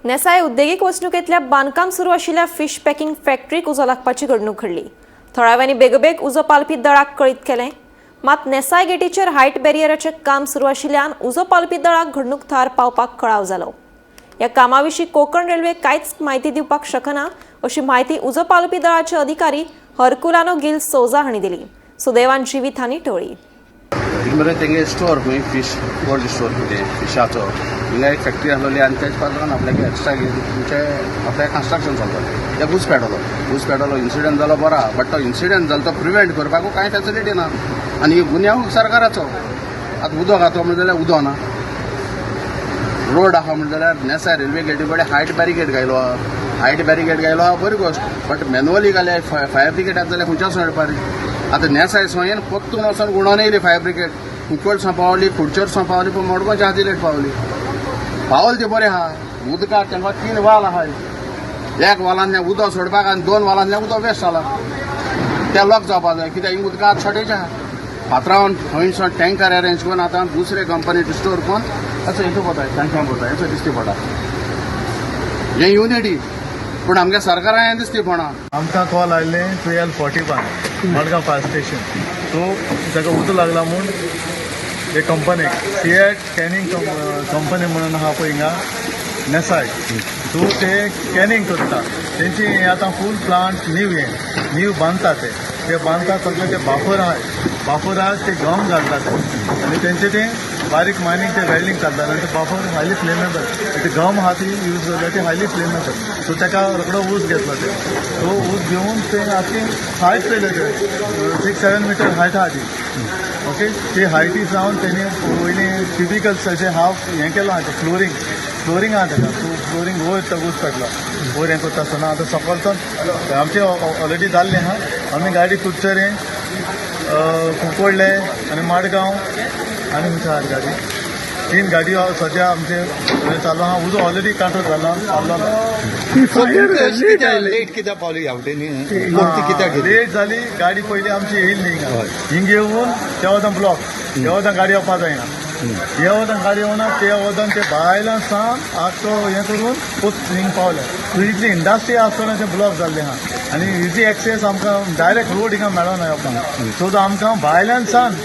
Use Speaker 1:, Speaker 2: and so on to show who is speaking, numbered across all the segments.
Speaker 1: नेसाय उद्देगीक वसणुकेंतल्या बांदकाम सुरू आशिल्ल्या फिश पॅकिंग फॅक्टरीक उजो लागपाची घडणूक घडली. थळाव्यांनी बेगोबेग उजो पालपी दळाक कळीत केलें. मात नेसाय गेटीचेर हायट बॅरियराचें काम सुरू आशिल्ल्यान उजो पालपी दळाक घडणूक थळार पावपाक कळाव जालो. ह्या कामाविशीं कोकण रेल्वे कांयच म्हायती दिवपाक शकना, अशी म्हायती उजो पालपी दळाचे अधिकारी हरकुलानो गिल सोजा हांणी दिली. सुदैवान जिवीत हानी टळ्ळी.
Speaker 2: मरे तेंगे स्टोर खंय फीश कोल्ड स्टोर कितें फिशाचो हिंगा एक फॅक्टरी आसलेली आनी तेज बाजून आपल्याक एक्स्ट्रा तुमचे आपल्याक कन्स्ट्रक्शन चलतालें. ते ऊस पेटलो, ऊस पेटलो, इन्सिडंट जालो बरो आहा, बट तो इन्सिडंट जालो तो प्रिवेंट करपाकू कांय फेसिलिटी ना आनी गुन्यांव सरकाराचो. आतां उदक आहा म्हणटा जाल्यार उदक ना. रोड आहा म्हणटा जाल्यार नेसाय रेल्वे गेटी कडेन हायट बॅरिकेड घायलो आहा. हायट बॅरिकेड घायलो आहा, बरी गोश्ट, बट मॅन्युअली घाले फायर ब्रिगेड आसा जाल्यार खंयच्यान मेळपा रे? आतां नेसाय सोयेन परतून वचोन गुणोन येयली फायर ब्रिगेड. कुंकळसां पावली, खुडचेरसां पावली, पूण मडगांवच्या हाती लेट पावली. पावल ती बरें आहा. उदकाक तांकां तीन वाल आहाय. एक वालांतल्यान उदक सोडपाक आनी दोन वालांतल्यान उदक वेस्ट जाला. ते लॉक जावपा जाय, कित्याक हिंग उदकाक शॉर्टेज आहा. पात्रांवान खंयसर टँकर अरेंज करून आतां दुसरे कंपनी स्टोर करून असो हितू पडटा, तांकां पडटा, हेचो दिश्टी पडटा. हें युनिटी, पूण आमगे सरकारान हें दिश्टी पडना.
Speaker 3: आमकां कॉल आयिल्ले 12:41, मडगांव फायर स्टेशन. सो ताका उजो लागला म्हूण एक कंपनीक, सिएट कॅनिंग कंपनी म्हणून आहा पळय हिंगा नेसाय. सो ते कॅनिंग करता. तेंची हें आतां फूल प्लांट न्यू, हें न्यू बांदता ते. ते बांदता सगळे ते बाफर आहाय, बाफर आहा, ते गम घालता ते आनी तेंचे ते बारीक मायनींग ते वेल्डिंग चलता आनी ते बाफर हायली फ्लेमेबल. ते गम आहा ती यूज जाता, ती हायली फ्लेमेबल. सो ताका रोकडो ऊस घेतलो ते. सो ऊस घेवन ते आतां हायट पयले ते 6-7 मिटर हायट आहा ती. ओके, ती हायटी जावन तेणी वयली क्युबिकल्स अशें हाफ हें केलां आहा, फ्लोरींग, फ्लोरींग आहा ताका. सो फ्लोरींग वयर तो ऊस पेटलो. वयर हें करता आसतना आतां सकलच्यान आमचें ऑलरेडी जाल्लें आहा. आमी गाडी कुडचरें, कुंकळ्ळे आनी माडगांव आनी खंयच्या आहा गाडी, तीन गाडी सद्या आमचे चालू आहा. उजो ऑलरेडी कांट्रोल जाला, चाललो.
Speaker 4: लेट कित्याक पावली ह्या वटेनी? कोणती कित्याक गेली?
Speaker 3: लेट जाली गाडी. पयली आमची येयली हिंगा. हिंग येवन त्या वतान ब्लॉक, त्या वतान गाडी येवपा जायना. ह्या वतान गाडी येवना, त्या वतान ते भायल्यान सावन आख्खो हें करून हिंग पावले. सो इतली इंडस्ट्री आसतना ते ब्लॉक जाल्ले आहा आनी इजी एक्सेस आमकां डायरेक्ट रोड हिंगा मेळना येवपाक. सो आमकां भायल्यान सावन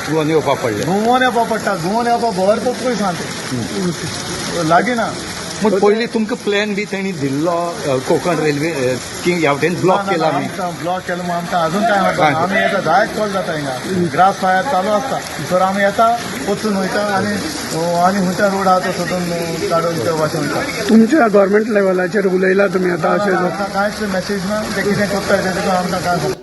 Speaker 4: घुंवोन येवपाक पडलें.
Speaker 3: घुंवोन येवपा पडटा. घुंवोन येवपा भरपूर पयस आहा ते, लागीं ना.
Speaker 4: पूण पयलीं तुमकां प्लॅन बी तेणी दिल्लो कोकण रेल्वे की ह्या वटेन ब्लॉक केला आमी?
Speaker 3: ब्लॉक केलो म्हूण आमकां अजून काय खबर ना. आमी येता, जायत कॉल जाता हिंगा, ग्रास फायर चालू आसता. तर आमी येता, वचून वयता आनी आनी खंयच्या रोड आहा तो सोदून काडून ते वाटेन वयता.
Speaker 5: तुमच्या गव्हर्मेंट लेवलाचेर उलयला तुमी आतां अशें?
Speaker 3: आमकां कांयच मेसेज ना. ते कितें करता तें आमकां काय खबर.